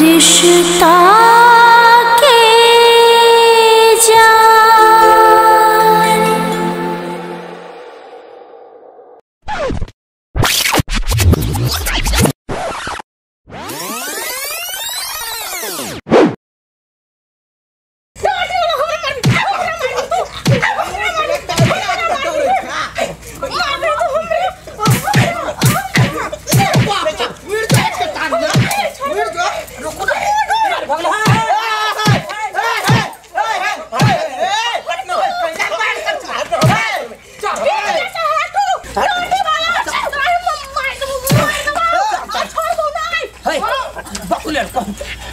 रिश्ता के जान।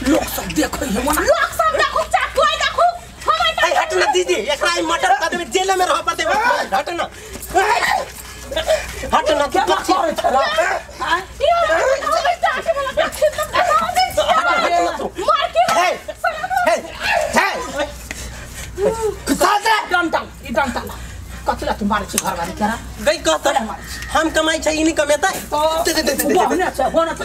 लोग सब देखो लोग सब देखो चाकू आई देखो ए हट ना दीदी एकरा ई मटर कर देबे जेल में रह पड़ते हट ना हट ना तू कथी करे छला हां मार के हे हे हे साल डंटा ई डंटा कथला तू मारे छी घरवाली केरा गई कहत हम कमाई छै ई नहीं कमेतै दे दे दे दे होना छै होना त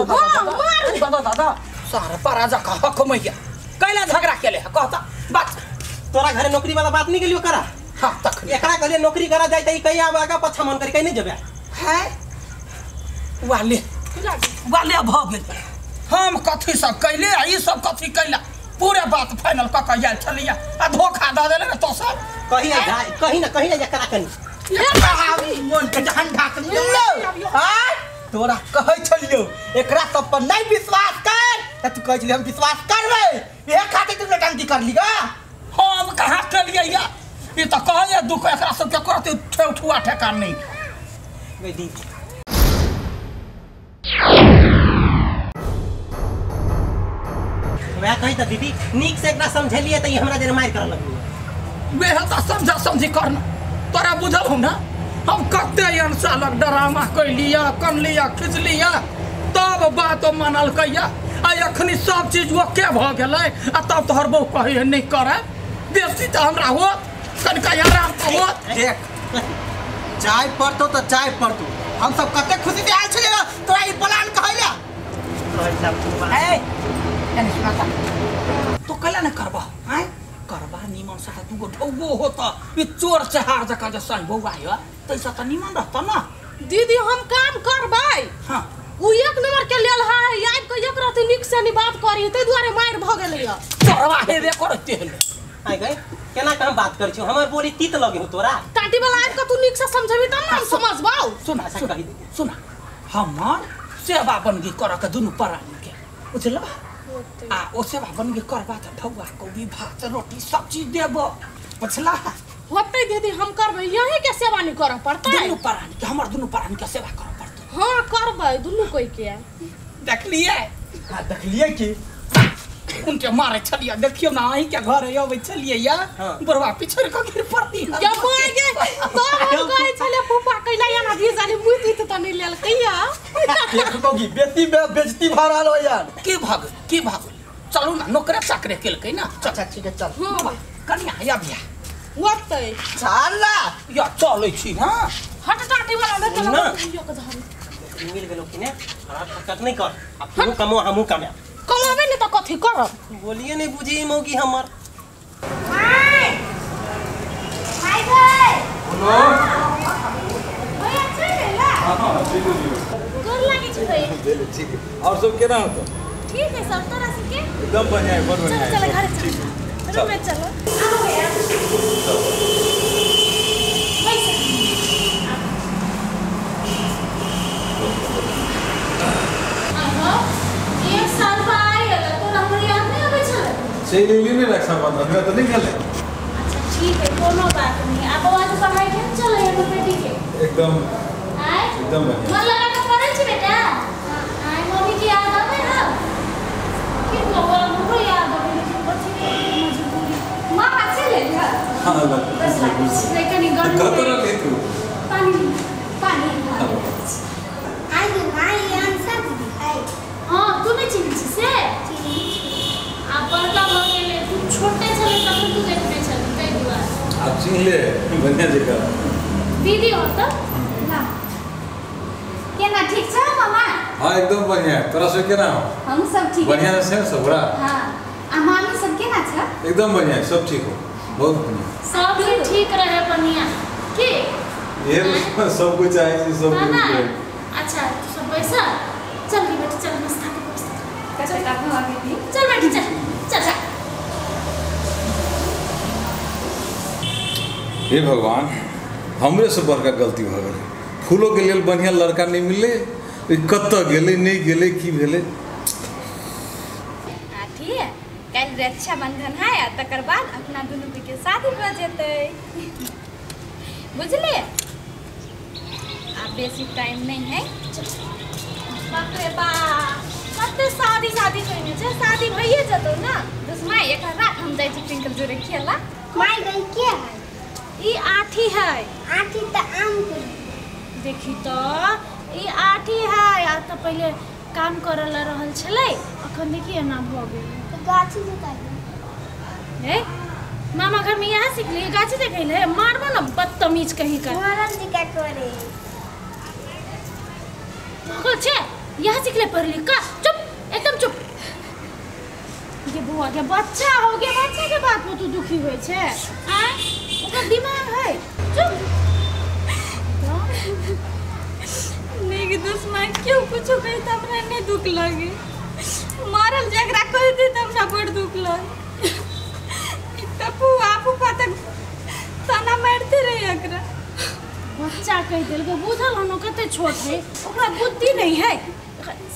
मार दादा दादा सारा पराजा का हक मैया कैला झगड़ा केले कहता बात तोरा घरे नौकरी वाला बात नहीं गेलियो करा। हां तख एकरा कहलिए नौकरी करा जाय त ई कहिया आब आगा पाछा मन करी कहीं नहीं जेबे है वाले वाले भ गेल हम कथी सब कैले आ ई सब कथी कैला पूरे बात फाइनल क क आयल छलिया आ धोखा द देले ने तो सब कहीं ना जाय कहीं ना एकरा कनी मन के जहन ढाक लियो हां तोरा कहै छलियो एकरा सब पर नहीं विश्वास कर त तू कहै छली हम विश्वास करबै इहे खातिर तू नौटंकी कर ली गा। हम कहां केलियै या ई त कहै दुख एकरा सब के करते ठेठुआ ठेकान नहीं गई दीदी वह कही त दीदी नीक से एकरा समझेलिए त ई हमरा देर मार कर लगलिए वेह त समझा समझी करना तोरा बुझल हो ना हम कते सालक डरामा कैलिया कनलिया खिचलिया तब बात मानल कैया आ अखनी सब चीज ओके भ गेलै आ तब तोहर बहु कहै नहीं करे बेसी त हमरा होत कनिका आराम त होत। देख चाय पड़तो त चाय पड़तो हम सब कते खुशी से आयल छलियै तोरा ई प्लान कहैला ए एने सुनाता तो कैला न करबा आय करबा निमन से दूगो ढौगो होता ई चोर चहार जका जे संग बौआ है तैसा त निमन रहता ना दीदी हम काम करबै। हां उ एक नंबर के लेल है आबि के एक रात नीक से नहीं बात करी तै दुआरे मार भ गेलै चोरवा हेबे करते हेले आइ गई केना के हम बात करै छी हमर बोली तीत लगे हो तोरा टाटी वाला आबि के तू नीक से समझबी तब ना हम समझबौ। सुना सुना सुना हमर सेवा बनगी कर के दुनु प्राणी के बुझल आ ओ सेवा बनगी करबा त ढौआ कौड़ी भात रोटी सब चीज देब बुझला होतै दीदी हम करबै यही के सेवा नहीं करऽ पड़तै दुनु प्राणी के हमर दुनु प्राणी के सेवा करऽ पड़तै। हां करबै दुनु कोई के देखलियै हां देखलियै की उनके मारे छलियै देखियो ना अहीं के घर अबै छलियै या बुढ़वा पिछड़ के गिर पड़ती या माय गे तो हम कहै छलियै फूफा कैला या ना जाने मुइत उइत त नहीं लेलकै या देखो की बेटी बेइज्जती भ रहल हो यार की भाग चलू ना नौकरे चाकरे केलकै ना। अच्छा ठीक है चल हां कनिया या बियाह होतै चल ना या चलै छी हां हट टाटी वाला ले चल ना। मिल गेलो कि ने खराब हरकत नहीं कर अब तू कमो हमहू कमाए कमाबे नहीं त कथी करब बोलिए नहीं बुझी मौगी हमर my my गई बोलो भैया चल गेला। हां ठीक है गोर लागे छी भैया ठीक है और सब केना होतो ठीक है सब तोरा से के एकदम बढ़िया है बहुत बढ़िया चलो चलो घर चलो रूम में चलो आओ भैया बैठ आहो एक साल पर आइ गेल तोरा हमर याद नहीं आबै छलै चलि एलियै ने रक्षाबंधन में त नहीं गेलै। अच्छा ठीक है कोनो बात नहीं आ बौआ के पढ़ाई केहन चलै है हमर बेटी के एकदम आय एकदम बढ़िया मन लगा के पढ़ै छी बेटा। आय मम्मी के याद आबै है की बौआ हमरो याद आबै लेकिन कथी मजबूरी माँ पाछे ले लिहा। हां बस लागै छै नहीं कनी गर्मी कतऽ रहली तू पानी पानी आई माई आंसर दीदी आई। हां तू नहीं चिन्है छी से चिन्है छी आ बड़का भऽ गेलै तू छोटे छलै तखन तू देखने छली तै दुआरे आब चिन्ह ले बढ़िया जगह दीदी हो त ना केना ठीक छ मामा? हाँ एकदम बढ़िया है। तोरा सब केना हो? हम सब ठीक। बढ़िया से सब बड़ा। हां आ मामी सब केना छ? एकदम बढ़िया है, सब ठीक हो, बहुत बढ़िया। सब ठीक रहे बढ़िया की ये सब कुछ आए छी सब कुछ। अच्छा तू सब पैसा चल गे बेटी चल नाश्ता के व्यवस्था कर। चल काकू आ गेली। चल बेटी चल चल। हे भगवान, हमरे से बड़का गलती भ गेलै। फूलो के लेल बढ़िया लड़का नहीं मिलले, कतऽ गेलै नहीं गेलै की भेलै। ठीक है, काल्हि रक्षाबंधन है आ तकर बाद अपना दुनू के शादी भऽ जेतै, बुझलिए? आ बेसी टाइम नहीं है। बाप रे बाप, कते शादी शादी कहने छै, शादी भइए जेतौ ना। दुश्मा एक रात हम जाइ छी टिंकल जोरे खेला। My गई के है? ई आठी है। आठी त आम के। देखी तो ई आठी है। आ त पहिले काम करल रहल छलै, अखन देखी एना भ गेल। त गाछी जोताइ हे मामा घर में यहाँ सिखली गाछी देखैले। मारबो न बदतमीज कहीं का। मारल जी का करे पागल छे, यहाँ सिखले पढ़ली का। चुप एकदम चुप। ये बुआ के बच्चा हो गया, बच्चा के बात में तू दुखी होय छे? आ ओकर दिमाग है। चुप। नहीं कि दुश्मन क्यों कुछो कही त हमरा नहीं दुख लगे। मारल जकरा कह दे त हमरा बड़ दुख लगे। फुआ फूफा तक ताना मारते रहे एकरा। बच्चा कह देलको बुझल हनो कते छोट है, ओकरा बुद्धि नहीं है।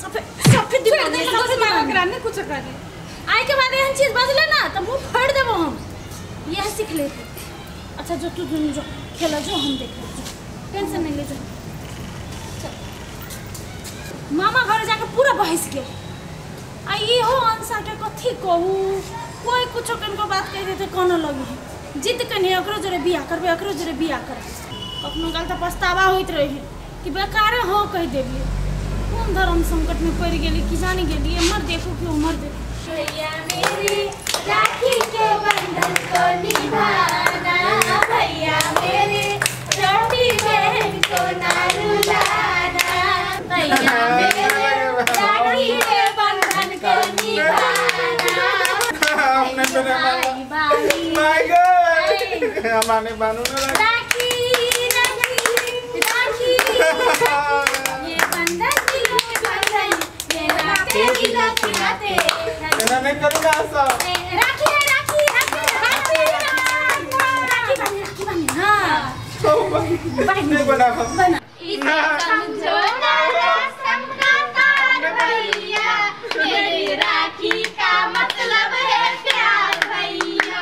सफेद सफेद दिमाग है, दुश्मन ओकरा नहीं कुछ करे। आइ के बाद एहन चीज बजले ना त मुंह फाड़ देबो हम। यह सीख लेते। अच्छा जो तू दुनू जो खेला जो हम देख ले, टेंशन नहीं ले जो। चल मामा घर जाके पूरा बहस गेल। आ इहो अंसा के कथी कहू, कोई कुछो कनको बात कह देते कोनो लगी जिद कने ओकरो जोरे बियाह करबे, ओकरो जोरे बियाह करबे। कखनो काल त पछतावा होइत रहे कि बेकारे हो कह देलिए। कोन धर्म संकट में पड़ गेली कि जानी गेली। एमर देखो कि उमर देखो। भैया मेरे राखी के बंधन को निभाना, भैया मेरे छोटी बहन को ना रुलाना, भैया मेरे राखी के बंधन को निभाना। हमने मेरे my God हमारे बानू ने राखी राखी राखी ये बंधन दिलों के बंधन ये नाते दिलों के नाते। ना नहीं करूँगा ऐसा। राखी है राखी राखी राखी राखी बांधे राखी बांधे। हाँ नहीं बना बना। इसे समझो ना रसम का तार भैया, मेरी राखी का मतलब है प्यार भैया,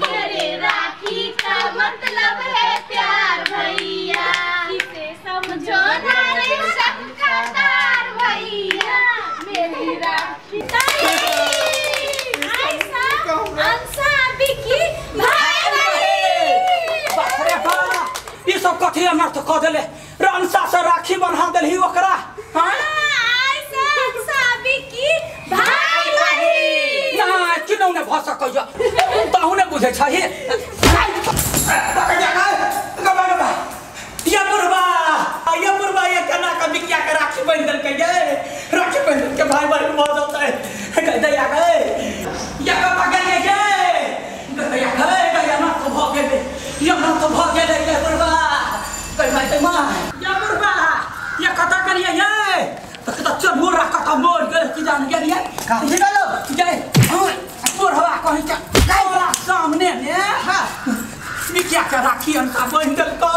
मेरे राखी का मतलब है प्यार भैया। इसे समझो ना रसम का तार भैया, मेरी राखी। ई सब कथी अनर्थ क देले? रंसा से राखी बन्हा देलही ओकरा। हां आइसा अंसा बिकी भाई बहिन ना किनौ ने भ सकैया, तहु ने बुझै छही। ये बुढ़बा ये बुढ़बा ये केना के बिकिया के राखी बन्हि देलकै ये। राखी बन्हि के भाई बहिन भ जतै। कह दैया गै ये कपा गेलै ये दैया गै दैया ना तो भ गेलै, ये ना तो भ गेलै ये बुढ़बा। कह भाई ते मां ये बुढ़बा ये कत करिए ये त कत चढ़ू रा कत मोर गेल की जान गेलिए काथी गेलो जय बुढ़बा कहि के तोरा सामने ने हां बिकिया के राखी अनका बन्हि देलकै।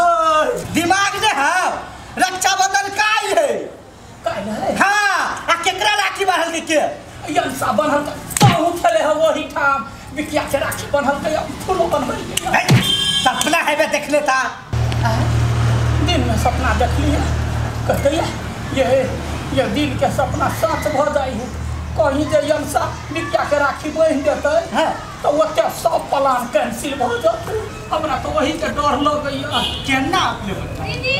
दिमाग ने है रक्षाबंधन काल्हि है। काल्हि है? हां आ केकरा राखी बान्हल के? अंसा बन्हल तहु छले हो वही ठाम बिकिया के राखी बन्हल के फूलो बन्हल के। सपना हेबे देखले ता। दिन में सपना देखलिए कहते ये दिन के सपना सच भ जाइ है। कहीं जे अंसा बिकिया के राखी बान्हि देतै हां तो ओते सब प्लान कैंसिल भ जतै। हमरा तो वही के डर लगैया। केना अपने दीदी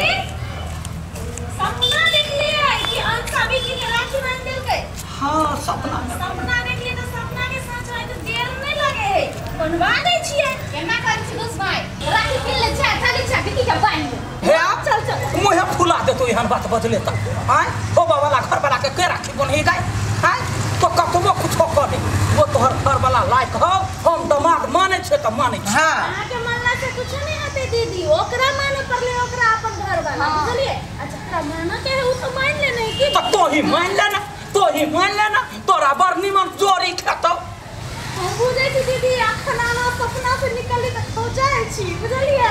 सपना देखलिए कि अंसा बिकी के राखी बांध देलकै? हां सपना सपना देखलिए त सपना के सच होय त देर नहीं लगे है, बनवा दै छियै। केना करै छी दोस्त भाई? राखी किन ले छै, चलै छै बिकी के बांध दे। हे चल चल मुहे फुला देतो एहन बात बजले त। आय हो बाबा ला घर पर के के राखी बन्ही गए हैं तो कतबो कुछो करे वो तोहर घर वाला लायक हो हम दिमाग माने छे त माने छे। हां अहाँ के मानला से कुछ नहीं होते दीदी ओकरा माने पड़ले ओकरा अपन घर वाला बुझलिए। अच्छा तोरा माना के है उ तो मान ले नहीं कि तो तो ही मान लेना तो ही मान लेना तोरा बड़ निमन जोरी खेतो। हम बुझै छी दीदी अखन आना सपना से निकलली त खौजाइ छी बुझलिए।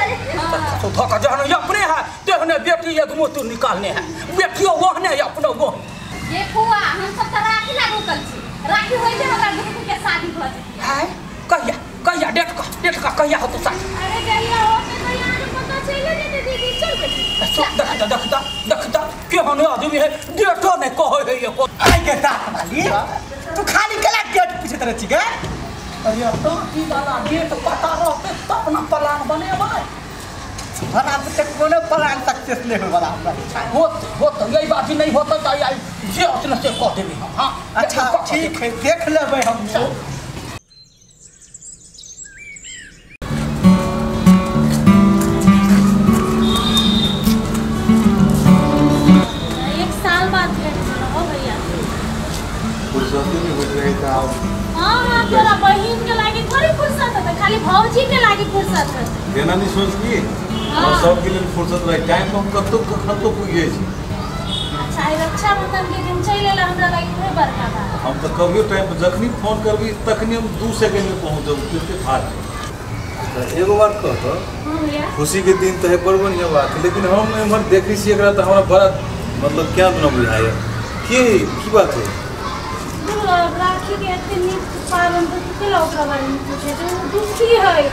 तो धोखा जहन अपने है तेहने बेटी एक मोतू निकालने है बेटियो वहने अपनो वो ये फुआ हम सब त राखी लागू कल छी राखी होय जे हमरा दुनू के शादी भ जेतै। हाय कहिया कहिया डेट का कहिया होतो शादी? अरे कहिया होते त यहाँ के पता चलि जेतै दीदी चल बेटी। देखता देखता देखता केहन आदमी है डेटो नहीं कहै है ये आई के दांत वाली तू खाली कला डेट पूछत रह छी गे। अरे तो की वाला डेट पता रहते तब ना प्लान बनेबै। हमरा तक कोनो प्लान सक्सेस नहीं होय वाला हमरा होत यही बात ही नहीं होता त आई जे होत से कह देबे हम। हां अच्छा ठीक है देख लेबै हम। एक साल बाद भेट हो भैया फुर्सत नहीं होइत रहे त आब। हां हां तोरा बहिन के लागी थोड़ी फुर्सत होतै खाली भौजी के लागी फुर्सत होतै। एना नहीं सोच की और सब के लिए फुर्सत रहे टाइम हम कतौ कतौ पुग जाइ छी। अच्छा आई रक्षाबंधन के दिन चलि एला हमरा लागी थोड़े बड़का बात। हम त कभियो टाइम पर जखनी फोन करबी तखनी हम 2 सेकंड में पहुंच जाब तुरंते फास्ट। एगो बात कह तो खुशी के दिन त है बड़ बढ़िया बात लेकिन हम एमहर देखै छी एकरा त हमरा बड़ा मतलब क्या न बुझाय के की बात है। राखी के एते नीक पालन त केला ओकरा बारे में पूछे जे उ दुखी है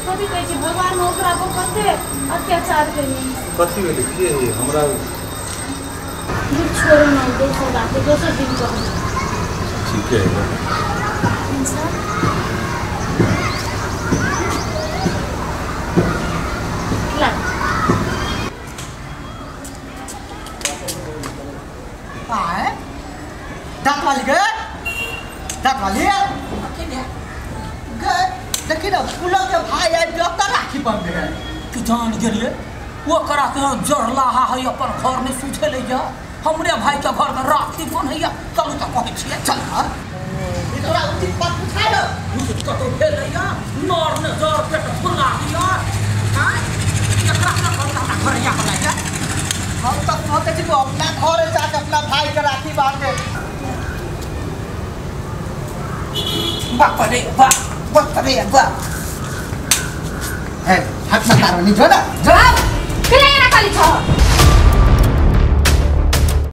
कथी कहै छै भगवान ओकरा पर कते अत्याचार केने कथी भेलै के है हमरा दूर छोड़ो ना दोसर बात दोसर दिन कहू। ठीक है ला आए दांत वाली गे दांत वाली गे देखी ना फूलों के भाई आबि गेल त राखी बंधे है कि जान गेलिए वो करा के जरला है अपन घर में सूझे ले जा हमरे भाई के घर में राखी बन्हैया चलू त कहै छियै चल। ई तोरा उचित बात पुछाय न उचित कतौ भेलैया नर ने जर पेट फुला दिया हां एकरा अपना घर हमरा घर या बनाइया। हम त सोचै छी अपना घर जाके अपना भाई के राखी बांधे। बाप रे बाप बाप रे बाप है हाथ में तारो नहीं जो ना जो केला एना खाली छ